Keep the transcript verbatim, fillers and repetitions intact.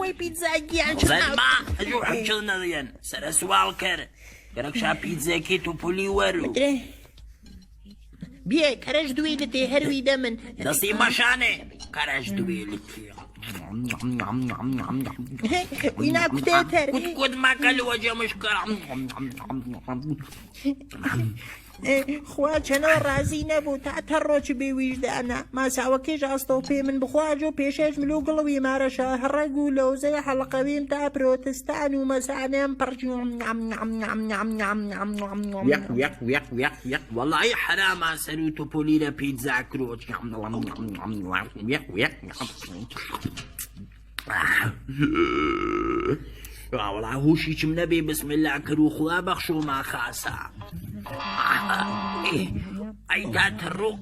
ʻĪ pizza ʻia. ʻO Salma, ʻaʻahu hāʻamaka nā ian. Sara suʻal kere. Kere ʻoku sā pizza ke tupuli waru. Bia, karash duila te haru i daman. Dasi mashane. Karash duila te. Ina kute tere. Kut kut makalu aja mushkara. Eh, khua chano razina bu ta tarro chi bi wijdana. Ma sawa ke jasto pe min bkhua jo peshesh mlugul wi mara sha haragu lo ze halqa wim ta protestanu ma sanem parjum. Yaq, yaq, yaq, yaq, yaq. Wallahi harama saru tupuli la pizza kro. Yaq, yaq, yaq. Wa wala hushi chimna be bismillah karu khua bakhsho ma khasa. Ai ta tarro.